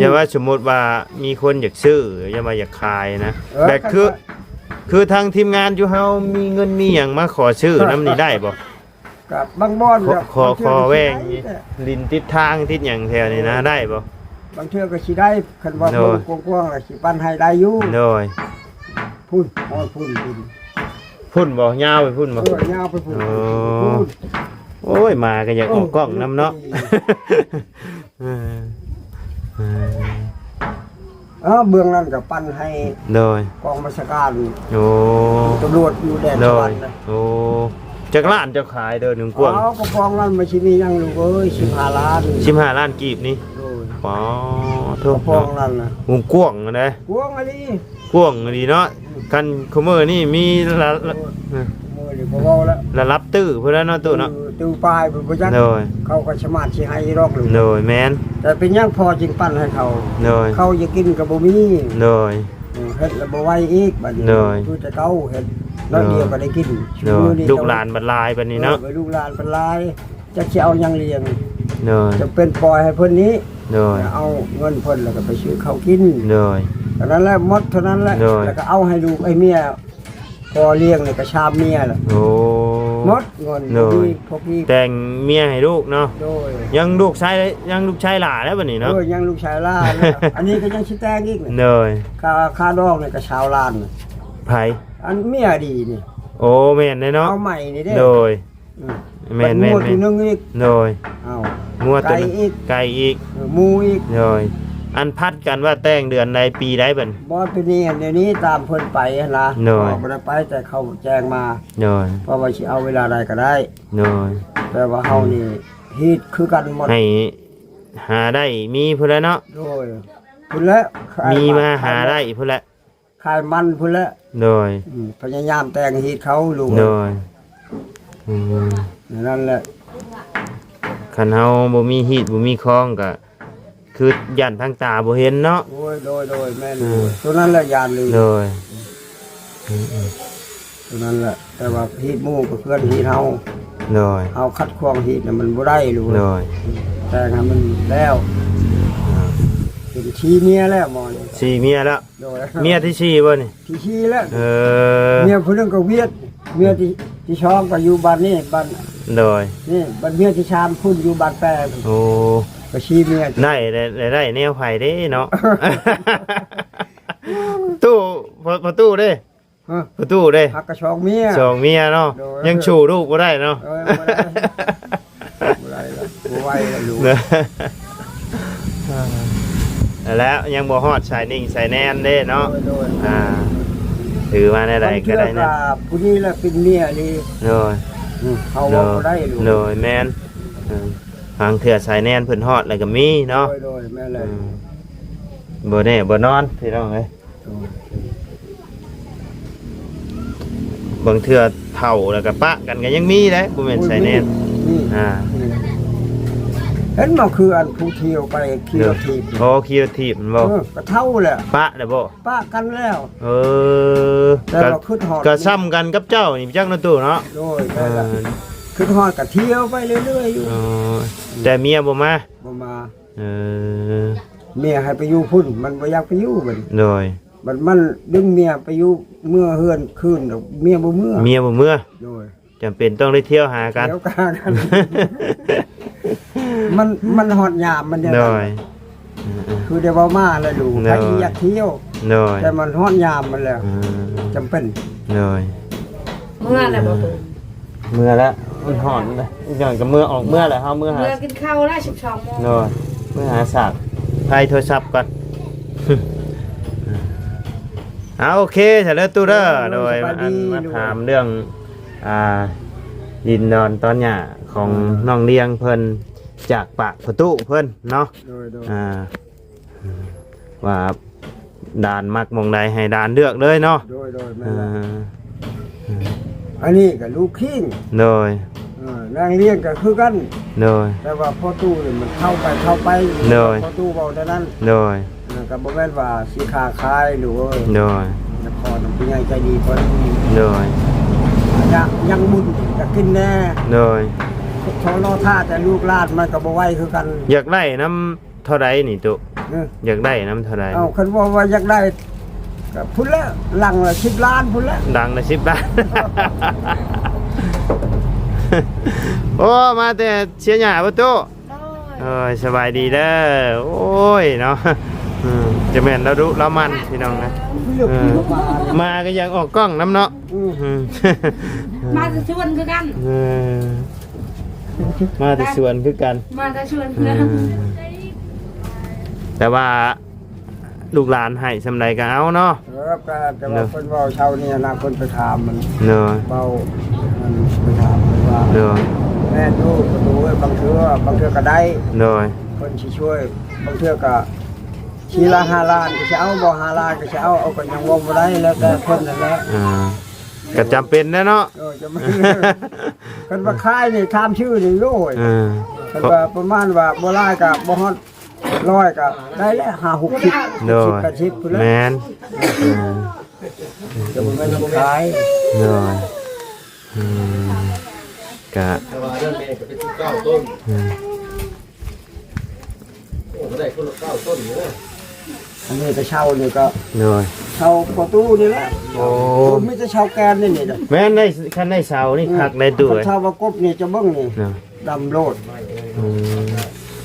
ຢ່າວ່າສົມມຸດວ່າມີຄົນຢາກຊື້ ຢ່າວ່າຢາກຂາຍນະ ເອີ ແບບຄື ຄືທາງທີມງານຢູ່ເຮົາມີເງິນມີຫຍັງມາຂໍຊື້ນຳນີ້ໄດ້ບໍ່? ກັບບາງບ່ອນ ຂໍ ຂໍ ຂໍແບ່ງດິນຕິດທາງຕິດຫຍັງແຖວນີ້ນະ ເອີ ໄດ້ບໍ່? ບາງເທື່ອກໍຊິໄດ້ ຄັນວ່າ ໂດຍ ໂພງກວ້າງໆ ລະຊິປັນໃຫ້ໄດ້ຢູ່ ໂດຍ ພຸ້ນ ຮອດພຸ້ນ ພຸ້ນ ພຸ້ນບໍ່? ຍາວໄປພຸ້ນບໍ່? ເອີ ຍາວໄປພຸ້ນ ໂອ້ ພຸ້ນ ໂອ້ຍ ໝາກໍຢາກອອກກ້ອງນຳເນາະ ເອີ ເອີ ເອີ ເບື້ອງນັ້ນກໍປັນໃຫ້ ໂດຍ ກອງບັນຊາການ ໂອ້ ຕຳຫຼວດຢູ່ແດນສະຫວັນນະ ໂອ້ ຈັກລ້ານເຈົ້າຂາຍເດີໜຶ່ງກວ້າງ? ເອົາ ກະປອງນັ້ນມັນຊິມີຫຍັງລູກເອີຍ ສິບຫ້າລ້ານ ສິບຫ້າລ້ານກີບນີ້ ໂດຍ ປາໂທ ກະປອງນັ້ນນະ ກວ້າງຫັ້ນເດ້ ກວ້າງອີ່ຫຼີ ກວ້າງອີ່ຫຼີເນາະ ອືມ ຄັນຄູ່ມື້ນີ້ມີລະ ລະ ໂອ້ຍ ເອີ ມື້ນີ້ບໍ່ເວົ້າແລ້ວ ລະດັບຕື້ພຸ້ນແຫຼະເນາະຕູ້ເນາະ ເອີ ຕື້ປາຍພຸ້ນບໍ່ຈັກ ໂດຍ ເຂົາກໍສາມາດຊິໃຫ້ຢູ່ດອກລູກ ໂດຍ ແມ່ນ ແຕ່ເປັນຫຍັງພໍ່ຈຶ່ງປັນໃຫ້ເຂົາ ໂດຍ ເຂົາຢາກກິນກໍບໍ່ມີ ໂດຍ ເຮັດແລ້ວບໍ່ໄຫວອີກບັດນີ້ ໂດຍ ຄືແຕ່ເກົ່າເຮັດ ໂດຍ ໜ້ອຍດຽວກໍໄດ້ກິນ ໂດຍ ຊຸມື້ນີ້ ລູກຫຼານບັດຫຼາຍບັດນີ້ເນາະ ເອີ ລູກຫຼານບັດຫຼາຍ ຈັກຊິເອົາຫຍັງລ້ຽງ ໂດຍ ຈຳເປັນປ່ອຍໃຫ້ເພິ່ນນີ້ ໂດຍ ເອົາເງິນເພິ່ນແລ້ວກໍໄປຊື້ເຂົ້າກິນ ໂດຍ ເທົ່ານັ້ນແຫຼະ ໝົດເທົ່ານັ້ນແຫຼະ ໂດຍ ແລ້ວກໍເອົາໃຫ້ລູກໃຫ້ເມຍ ພໍລ້ຽງນີ້ກໍຊາມເມຍແລ້ວ ໂອ້ ໝົດເງິນ ໂດຍ ມີພວກນີ້ ແຕ່ງເມຍໃຫ້ລູກເນາະ ໂດຍ ຍັງລູກຊາຍ ຍັງລູກຊາຍຫຼ້າແລ້ວບັດນີ້ເນາະ ໂດຍ ຍັງລູກຊາຍຫຼ້າແລ້ວ ອັນນີ້ກໍຍັງຊິແຕ່ງອີກ ໂດຍ ຄ່າ ຄ່າດອງນີ້ກໍຊາວລ້ານ ໃຜ? ອັນເມຍດີນີ້ ໂອ້ ແມ່ນເດ້ເນາະ ເອົາໃໝ່ນີ້ເດ້ ໂດຍ ອືມ ແມ່ນໆໆ ບັດງົວໂຕໜຶ່ງອີກ ໂດຍ ເອົາ ງົວໂຕໜຶ່ງ ໄກ່ອີກ ໄກ່ອີກ ເອີ ໝູອີກ ໂດຍ ອັນຜັດກັນວ່າແຕ່ງເດືອນໃດປີໃດບັດນີ້ ບໍ່ ປີນີ້ ດຽວນີ້ຕາມເພິ່ນໄປຫັ້ນນະ ໂດຍ ເຮົາບໍ່ໄດ້ໄປ ແຕ່ເຂົາແຈ້ງມາ ໂດຍ ເພາະວ່າຊິເອົາເວລາໃດກໍໄດ້ ໂດຍ ແຕ່ວ່າເຮົານີ້ ອືມ ຮີດຄືກັນໝົດ ໃຫ້ຫາໄດ້ມີພຸ້ນແຫຼະເນາະ ໂດຍ ພຸ້ນແຫຼະ ມີມາຫາໄດ້ພຸ້ນແຫຼະ ຂາຍມັນພຸ້ນແຫຼະ ໂດຍ ອືມ ພະຍາຍາມແຕ່ງຮີດເຂົາລູກ ໂດຍ ອືມ ນັ້ນແຫຼະ ຄັນເຮົາບໍ່ມີຮີດບໍ່ມີຄອງກໍ ຄືຢ້ານທາງຕາບໍ່ເຫັນເນາະ ໂອ້ຍ ໂດຍ ໂດຍ ແມ່ນ ອືມ ໂຕນັ້ນແຫຼະຢ້ານເລີຍ ໂດຍ ອືມໆ ໂຕນັ້ນແຫຼະ ແຕ່ວ່າຮີດໝູ່ກໍເພື່ອນຮີດເຮົາ ໂດຍ ເຮົາຂັດຂວາງຮີດນະມັນບໍ່ໄດ້ລູກ ໂດຍ ແຕ່ງໃຫ້ມັນແລ້ວ ອືມ ເປັນສີ່ເມຍແລ້ວໝໍນີ້ ສີ່ເມຍແລ້ວ ໂດຍ ເມຍທີສີ່ບໍ່ນີ້? ທີສີ່ແລ້ວ ເອີ ເມຍຜູ້ໜຶ່ງກໍຫວຽດ ເມຍທີ ທີສອງກໍຢູ່ບ້ານນີ້ ບ້ານ ໂດຍ ນີ້ ບັດເມຍທີສາມພຸ້ນຢູ່ບ້ານແປ ໂອ້ ກໍສີ່ເມຍ ໄດ້ ໄດ້ ໄດ້ແນວໃຜເດ້ເນາະ ຕູ້ ພໍ່ຕູ້ເດ້ ຮະ ພໍ່ຕູ້ເດ້ ຫາກະສອງເມຍ ສອງເມຍເນາະ ໂດຍ ຍັງສູ້ລູກບໍ່ໄດ້ເນາະ ເອີ ບໍ່ໄດ້ ບໍ່ໄດ້ລະ ບໍ່ໄຫວລະລູກ ເນາະ ແລ້ວຍັງບໍ່ຮອດສາຍໜິ່ງສາຍແນນເດ້ເນາະ ໂດຍ ໂດຍ ອ່າ ຖືວ່າແນວໃດກໍໄດ້ນະ ບາງເທື່ອກໍຜູ້ນີ້ລະເປັນເມຍນີ້ ໂດຍ ອືມ ເຮົາເວົ້າບໍ່ໄດ້ລູກ ໂດຍ ແມ່ນ ເອີ ບາງເທື່ອສາຍແນນເພິ່ນຮອດແລ້ວກໍມີເນາະ ໂດຍ ໂດຍ ແມ່ນແຫຼະ ອືມ ບໍ່ແນ່ບໍ່ນອນພີ່ນ້ອງເອີຍ ໂດຍ ບາງເທື່ອເຖົ້າແລ້ວກໍປະກັນກໍຍັງມີເດ້ ບໍ່ແມ່ນສາຍແນນ ມີ ອ່າ ມີ ເຫັນບໍ່ ຄືອັນຜູ້ທ່ຽວໄປຂີ່ລົດຖີບ ໂອ້ ຂີ່ລົດຖີບແມ່ນບໍ່ ເອີ ກໍເຖົ້າແລ້ວ ປະແລ້ວບໍ່ ປະກັນແລ້ວ ເອີ ແຕ່ວ່າ ກໍ ຄຶດຮອດ ກໍຊ່ຳກັນກັບເຈົ້ານີ້ຈັກເນາະຕູ້ເນາະ ໂດຍ ແມ່ນລະ ເອີ ຄຶດຮອດກໍທ່ຽວໄປເລື້ອຍໆຢູ່ ອໍ ແຕ່ເມຍບໍ່ມາ ບໍ່ມາ ເອີ ເມຍໃຫ້ໄປຢູ່ພຸ້ນ ມັນບໍ່ຢາກໄປຢູ່ບັດນີ້ ໂດຍ ບັດມັນດຶງເມຍໄປຢູ່ ເມືອເຮືອນຄືນ ເມຍບໍ່ເມືອ ເມຍບໍ່ເມືອ ໂດຍ ຈຳເປັນຕ້ອງໄດ້ທ່ຽວຫາກັນ ທ່ຽວຫາກັນ ມັນ ມັນຮອດຍາມມັນແນວນັ້ນ ໂດຍ ຄືໄດ້ເວົ້າມາແລ້ວລູກ ໂດຍ ໃຜຊິຢາກທ່ຽວ ໂດຍ ແຕ່ມັນຮອດຍາມມັນແລ້ວ ອືມ ຈຳເປັນ ໂດຍ ເມືອແລ້ວບໍ່? ເມືອແລ້ວ ມັນຮ້ອນເດ້ ຍ້ອນກໍເມືອອອກເມືອແຫຼະ ເຮົາເມືອຫາ ເມືອກິນເຂົ້າແລ້ວ ສິບສອງໂມງ ໂດຍ ເມືອຫາສາກ ໄພໂທລະສັບກ່ອນ ເອົາ ໂອເຄ ສະເລີຕູເດີ ໂດຍ ໂດຍ ສະບາຍດີ ອັນມາຖາມເລື່ອງ ອ່າ ດິນດອນຕອນຫຍ້າຂອງ ອ່າ ນ້ອງລຽງເພິ່ນ ຈາກປາກພໍ່ຕູ້ເພິ່ນເນາະ ໂດຍ ໂດຍ ອ່າ ວ່າດານມັກໝ່ອງໃດໃຫ້ດານເລືອກເລີຍເນາະ ໂດຍ ໂດຍ ແມ່ນແຫຼະ ເອີ ອັນນີ້ກໍລູກຄີງ ໂດຍ ເອີ ນາງລຽງກໍຄືກັນ ໂດຍ ແຕ່ວ່າພໍ່ຕູ້ນີ້ມັນເຖົ້າໄປເຖົ້າໄປ ໂດຍ ພໍ່ຕູ້ເວົ້າແນວນັ້ນ ໂດຍ ເອີ ກໍບໍ່ແມ່ນວ່າຊິຄ້າຂາຍລູກເອີຍ ໂດຍ ນະຄອນຜູ້ໃຫຍ່ໃຈດີເພິ່ນ ໂດຍ ຍັງ ຍັງບຸນຢາກກິນແດ່ ໂດຍ ລໍຖ້າແຕ່ລູກຫຼານມັນກໍບໍ່ໄຫວຄືກັນ ຢາກໄດ້ນຳ ເທົ່າໃດນີ້ຕຸ? ເອີ ຢາກໄດ້ນຳເທົ່າໃດ? ເອົ້າ ຄັນວ່າ ວ່າຢາກໄດ້ ກໍພຸ້ນແຫຼະ ຫຼັງລະສິບລ້ານພຸ້ນແຫຼະ ຫຼັງລະສິບລ້ານ ໂອ້ ມາແຕ່ເຊຍຫຍ້າບໍ່ຕຸ? ໂດຍ ໂອ້ຍ ສະບາຍດີເດີ ໂອ້ຍເນາະ ອືມ ຈະແມ່ນລາວດຸລາວໝັ່ນພີ່ນ້ອງນະ ເອີ ມາກໍຢາກອອກກ້ອງນຳເນາະ ອືມ ມາແຕ່ສວນຄືກັນ ເອີ ມາແຕ່ສວນຄືກັນ ມາແຕ່ສວນຄືກັນ ເອີ ແຕ່ວ່າລູກຫຼານໃຫ້ສ່ຳໃດກໍເອົາເນາະ ເອີ ກໍແຕ່ວ່າເພິ່ນເວົ້າເຊົ້ານີ້ນະ ເພິ່ນໄປຖາມມັນ ໂດຍ ເວົ້າ ມັນໄປຖາມເພິ່ນວ່າ ໂດຍ ແມ່ນຢູ່ ປະຕູເອີຍ ບາງເທື່ອ ບາງເທື່ອກໍໄດ້ ໂດຍ ເພິ່ນຊິຊ່ວຍ ບາງເທື່ອກໍ ສີ່ລ້ານ ຫ້າລ້ານ ກໍຊິເອົາບໍ່ ຫ້າລ້ານ ກໍຊິເອົາ ເອົາ ກໍຍັງເວົ້າບໍ່ໄດ້ ແລ້ວແຕ່ເພິ່ນນັ້ນແຫຼະ ອ່າ ກໍຈຳເປັນແຫຼະເນາະ ເອີ ຈຳເປັນ ຄັນວ່າຂາຍນີ້ ຖາມຊື່ນີ້ ໂອ້ຍ ເອີ ຄັນວ່າປະມານວ່າບໍ່ຫຼາຍກໍບໍ່ຮອດຮ້ອຍ ກໍໄດ້ແຫຼະ ຫ້າຫົກສິບ ໂດຍ ເຈັດສິບ ແປດສິບ ພຸ້ນແຫຼະ ແມ່ນ ເອີ ຈະບໍ່ແມ່ນຂາຍ ໂດຍ ອືມ ກະ ແຕ່ວ່າເລື່ອງແມ່ກໍເປັນສິບເກົ້າຕົ້ນ ອືມ ໂອ້ ກໍໄດ້ຄົນລະເກົ້າຕົ້ນເດີ ອັນນີ້ກໍເຊົ່ານີ້ກໍ ໂດຍ ເຊົ່າປະຕູນີ້ແຫຼະ. ໂອ້ ມີແຕ່ເຊົ່າແກນນີ້ນີ້ນະ. ແມ່ນໄດ້ ຄັນໄດ້ເຊົ່ານີ້ ອືມ ຄັກໄດ້ ຕູ້ເອີຍ. ຄັນເຊົ່າວ່າກົບນີ້ຈະເບິ່ງນີ້ ເນາະ ດຳໂລດ. ອືມ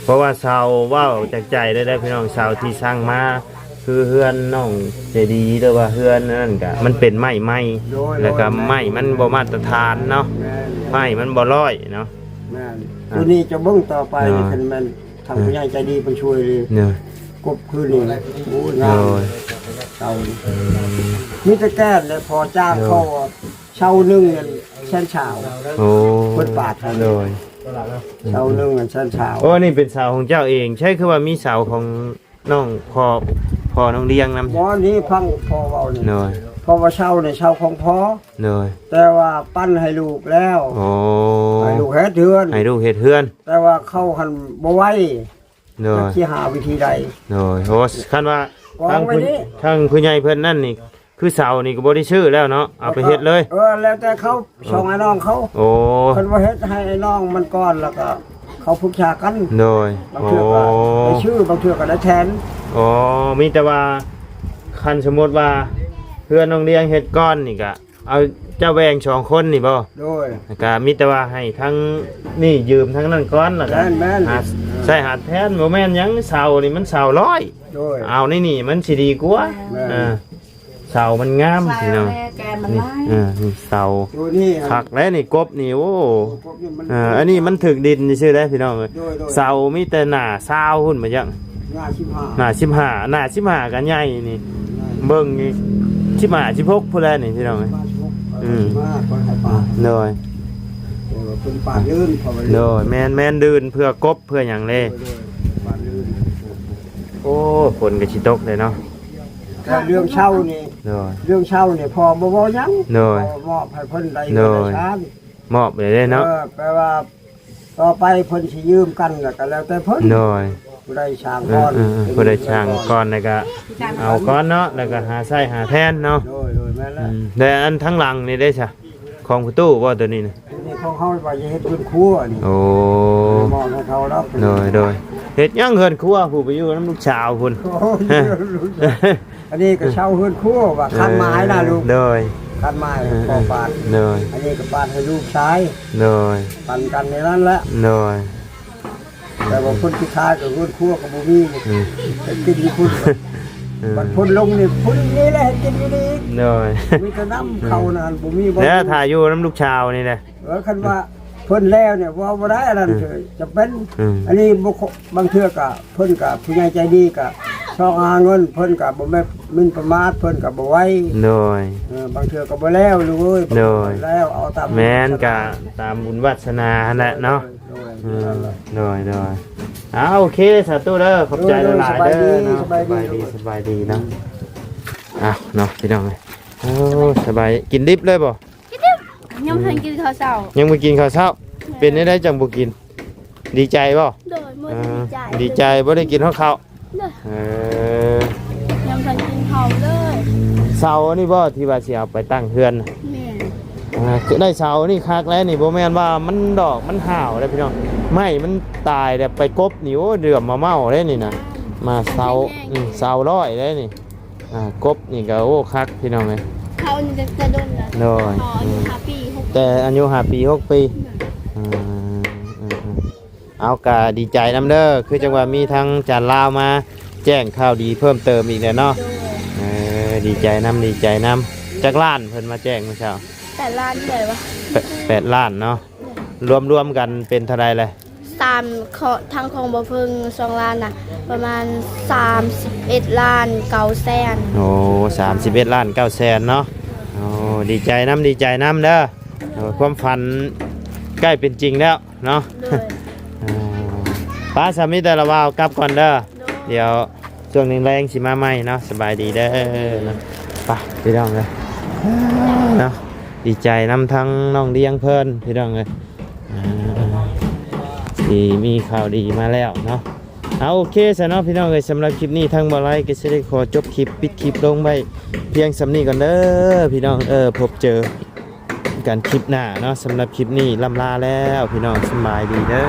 ເພາະວ່າເຊົ່າ ເວົ້າຈາກໃຈເລີຍເດີພີ່ນ້ອງ, ເຊົ່າທີ່ສັ່ງມາ ຄືເຮືອນນ້ອງໃຈດີ ຫຼືວ່າເຮືອນນັ້ນກະ ມັນເປັນໄມ້ໃໝ່ ໂດຍ ແລ້ວກະ ໂດຍ ໄມ້ມັນບໍ່ມາດຕະຖານເນາະ. ແມ່ນ ໄມ້ມັນບໍ່ຮ້ອຍເນາະ. ແມ່ນ ອ່າ ຕົວນີ້ຈະເບິ່ງຕໍ່ໄປ ໂດຍ ຄັນແມ່ນ ທາງຜູ້ໃຫຍ່ໃຈດີເພິ່ນຊ່ວຍເລີຍ ໂດຍ ກົບຄືນນີ້ ໂອ້ຍ ງາມ ໂດຍ ເຊົານີ້ ອືມ ມີແຕ່ແກ່ນແຫຼະ ພໍຈ້າງ ໂດຍ ເຂົາເຊົາໜຶ່ງນັ້ນແສນຊາວ. ໂອ້ ເພິ່ນປາດໃຫ້ ໂດຍ ເຊົາໜຶ່ງນັ້ນແສນຊາວ. ໂອ້ ນີ້ເປັນເສົາຂອງເຈົ້າເອງ ໃຊ່ ຄືວ່າມີເສົາຂອງນ້ອງພໍ່ ພໍ່ນ້ອງລຽງນຳ? ບໍ່ ນີ້ຟັງພໍ່ເວົ້ານີ້ ໂດຍ ເພາະວ່າເສົານີ້ເສົາຂອງພໍ່ ໂດຍ ແຕ່ວ່າປັນໃຫ້ລູກແລ້ວ. ໂອ້ ໃຫ້ລູກເຮັດເຮືອນ ໃຫ້ລູກເຮັດເຮືອນ ແຕ່ວ່າເຂົາຫັ້ນບໍ່ໄຫວ ໂດຍ ຈັກຊິຫາວິທີໃດ ໂດຍ. ໂອ້ ຄັນວ່າທາງຜູ້ ທາງຜູ້ໃຫຍ່ເພິ່ນນັ້ນນີ້ ຄືເສົານີ້ກໍບໍ່ໄດ້ຊື້ແລ້ວເນາະ ເອົາໄປເຮັດເລີຍ. ເອີ ແລ້ວແຕ່ເຂົາ ເອີ ສອງອ້າຍນ້ອງເຂົາ. ໂອ້ ເພິ່ນວ່າເຮັດໃຫ້ອ້າຍນ້ອງມັນກ່ອນ ແລ້ວກໍເຂົາປຶກສາກັນ ໂດຍ. ບາງເທື່ອກໍ ໂອ້ ໄດ້ຊື້ ບາງເທື່ອກໍໄດ້ແທນ. ອໍ ມີແຕ່ວ່າ ຄັນສົມມຸດວ່າເຮືອນນ້ອງລຽງເຮັດກ່ອນນີ້ກະ ເອົາເຈົ້າແບ່ງສອງຄົນນີ້ບໍ່? ໂດຍ ແລ້ວກະມີແຕ່ວ່າໃຫ້ທາງນີ້ຢືມທາງນັ້ນກ່ອນ ແລ້ວກະ ແມ່ນໆ ຫາໃຊ້ຫາແທນ. ບໍ່ແມ່ນຫຍັງ ເສົານີ້ມັນເສົາຮ້ອຍ ໂດຍ ເອົາໃນນີ້ມັນຊິດີກວ່າ. ແມ່ນ ອ່າ ເສົາມັນງາມພີ່ນ້ອງ ແກ່ມັນຫຼາຍ. ນີ້ ເອີ ນີ້ເສົາ ໂຕນີ້ ຄັກແລ້ວນີ້ ກົບນີ້ ໂອ້ ກົບນີ້ມັນ ເອີ ອັນນີ້ມັນຖືກດິນຊື່ໆເດ້ພີ່ນ້ອງເອີຍ. ໂດຍໆ ເສົາມີແຕ່ໜ້າຊາວພຸ້ນ ບໍ່ຈັກ ໜ້າສິບຫ້າ ໜ້າສິບຫ້າ ໜ້າສິບຫ້າກໍໃຫຍ່ນີ້ ໃຫຍ່ ເບິ່ງນີ້ ສິບຫ້າ ສິບຫົກພຸ້ນແຫຼະນີ້ພີ່ນ້ອງເອີຍ. ສິບຫ້າ ສິບຫົກ ອືມ ສິບຫ້າ ຄ່ອຍໃຫ້ປາດ ໂດຍ ເອີ ເພິ່ນປາດລື່ນ ເພາະວ່າ ໂດຍ ແມ່ນໆ ລື່ນເພື່ອກົບເພື່ອຫຍັງເດ້ ໂດຍໆ ປາດລື່ນ. ໂອ້ ຝົນກໍຊິຕົກແລ້ວເນາະ. ແຕ່ເລື່ອງເຊົ່ານີ້ ໂດຍ ເລື່ອງເຊົ່ານີ້ພໍ່ບໍ່ເວົ້າຫຍັງ ໂດຍ ພໍ່ມອບໃຫ້ເພິ່ນໄດ້ ໂດຍ ເຮືອນໄດ້ຊານ ມອບໄດ້ເລີຍເນາະ. ເອີ ແປວ່າຕໍ່ໄປເພິ່ນຊິຢືມກັນ ແລ້ວກໍແລ້ວແຕ່ເພິ່ນ ໂດຍ ຜູ້ໃດສ້າງກ່ອນ ເອີໆໆ ຜູ້ໃດສ້າງກ່ອນ ແລ້ວກໍເອົາກ່ອນເນາະ ແລ້ວກໍຫາໃຊ້ຫາແທນເນາະ. ໂດຍໆ ແມ່ນແລ້ວ ອືມ ແຕ່ອັນທາງຫຼັງນີ້ເດ້ຊະ ຂອງພໍ່ຕູ້ບໍ່ ໂຕນີ້ນະ? ໂຕນີ້ຂອງເຮົາວ່າຈະເຮັດເຮືອນຄົວນີ້. ໂອ້ ມອບໃຫ້ເຂົາແລ້ວ. ໂດຍໆ ເຮັດຫຍັງເຮືອນຄົວ ຜູ້ໄປຢູ່ນຳລູກສາວພຸ້ນ. ໂອ້ຍ ອັນນີ້ກໍເຊົ່າເຮືອນຄົວວ່າ ຄັນໝາຍນະລູກ. ໂດຍ ຄັນໝາຍ ເອີໆ ພໍປາດ ໂດຍ ອັນນີ້ກໍປາດໃຫ້ລູກຊາຍ. ໂດຍ ປັນກັນໃນນັ້ນແຫຼະ. ໂດຍ ແຕ່ວ່າຄົນສຸດທ້າຍກໍເຮືອນຄົວກໍບໍ່ມີ ອືມ ເຮັດກິນຢູ່ພຸ້ນ. ເອີ ບັດຝົນລົງນີ້ ພຸ້ນນີ້ແຫຼະເຮັດກິນຢູ່ນີ້. ໂດຍ ມີແຕ່ນ້ຳເຂົ້ານັ້ນ ບໍ່ມີບໍ່ ແລ້ວຖ້າຢູ່ນຳລູກສາວນີ້ແຫຼະ. ເອີ ຄັນວ່າເພິ່ນແລ້ວນີ້ເວົ້າບໍ່ໄດ້ ອັນນັ້ນ ອືມ ຈະເປັນ ອືມ ອັນນີ້ບໍ່ ບາງເທື່ອກໍເພິ່ນກໍຜູ້ໃຫຍ່ໃຈດີກໍຊອກຫາເງິນ ເພິ່ນກໍບໍ່ແມ່ນໝິ່ນປະໝາດ ເພິ່ນກໍບໍ່ໄຫວ. ໂດຍ ເອີ ບາງເທື່ອກໍບໍ່ແລ້ວລູກເອີຍ. ໂດຍ ແລ້ວເອົາຕາມ ແມ່ນ ກະຕາມບຸນວາສະໜາຫັ້ນແຫຼະເນາະ. ໂດຍ ເອີ ໂດຍ ໂດຍ ໂດຍ. ອ້າວ ໂອເຄ ສາທຸເດີ ຂອບໃຈຫຼາຍໆເດີເນາະ. ໂດຍ ໂດຍ ສະບາຍດີ ສະບາຍດີ ສະບາຍດີເນາະ. ອືມ ອ້າວ ເນາະ ພີ່ນ້ອງເອີຍ ໂອ້ ສະບາຍ ກິນດິບເລີຍບໍ່? ຍັງບໍ່ທັນກິນເຂົ້າເຊົ້າ ຍັງບໍ່ກິນເຂົ້າເຊົ້າ. ແມ່ນ ເປັນແນວໃດຈັ່ງບໍ່ກິນ? ດີໃຈບໍ່? ໂດຍ ມື້ນີ້ດີໃຈ ອ່າ ດີໃຈ ບໍ່ໄດ້ກິນຮອດເຂົ້າ. ໂດຍ ເອີ ຍັງບໍ່ທັນກິນເຂົ້າເລີຍ. ເສົານີ້ບໍ່ ທີ່ວ່າຊິເອົາໄປຕັ້ງເຮືອນນະ? ແມ່ນ ອ່າ ໄດ້ເສົານີ້ຄັກແລ້ວນີ້ ບໍ່ແມ່ນວ່າມັນດອກມັນຫາວເດ້ພີ່ນ້ອງ ໄມ້ມັນຕາຍແລ້ວໄປກົບນີ້ ໂອ້ ເດືອມມາເມົາເດ້ນີ້ນະ. ມາເສົາ ອືມ ເສົາຮ້ອຍເດ້ນີ້. ອ່າ ກົບນີ້ກໍ ໂອ້ ຄັກພີ່ນ້ອງເອີຍ ເຂົານີ້ຈະດົນລະ. ໂດຍ ເຂົາອາຍຸ ອືມ ຫ້າປີ ຫົກ ແຕ່ອາຍຸຫ້າປີ ຫົກປີ. ອືມ ອືມ ອືມ ເອົາ ກໍດີໃຈນຳເດີ ຄືຈັ່ງວ່າມີທາງຈານລາວມາແຈ້ງຂ່າວດີເພີ່ມເຕີມອີກແລ້ວເນາະ. ໂດຍ ເອີ ດີໃຈນຳ ດີໃຈນຳ. ຈັກລ້ານເພິ່ນມາແຈ້ງມື້ເຊົ້າ? ແປດລ້ານເທົ່າໃດວະ? ແປ- ແປດລ້ານເນາະ. ໂດຍ ລວມໆກັນເປັນເທົ່າໃດແຫຼະ? ສາມ ເຂາະ ທັງຂອງບໍ່ເພິ່ງສອງລ້ານນະ ປະມານສາມສິບເອັດລ້ານເກົ້າແສນ. ໂອ້ ສາມສິບເອັດລ້ານເກົ້າແສນເນາະ. ໂອ້ ດີໃຈນຳ ດີໃຈນຳເດີ. ໂອ້ ຄວາມຝັນໃກ້ເປັນຈິງແລ້ວເນາະ. ໂດຍ ອ່າ ໄປ ສາມີແຕ່ລະວ່າກັບກ່ອນເດີ. ໂດຍ ດຽວ ຊ່ວງແລງໆຊິມາໃໝ່ເນາະ. ສະບາຍດີເດີເນາະ. ໄປ ພີ່ນ້ອງເອີຍເນາະ. ດີໃຈນຳທັງນ້ອງລຽງເພິ່ນ ພີ່ນ້ອງເອີຍ ອ່າ ທີ່ມີຂ່າວດີມາແລ້ວເນາະ. ເອົາ ໂອເຄຊະເນາະ ພີ່ນ້ອງເອີຍ ສຳລັບຄລິບນີ້ທາງບ່າວໄລກໍຊິໄດ້ຂໍຈົບຄລິບ ປິດຄລິບລົງໄວ້ພຽງສ່ຳນີ້ກ່ອນເດີ ພີ່ນ້ອງເອີຍ. ພົບເຈີກັນຄລິບໜ້າເນາະ. ສຳລັບຄລິບນີ້ລ່ຳລາແລ້ວ ພີ່ນ້ອງ ສະບາຍດີເດີ.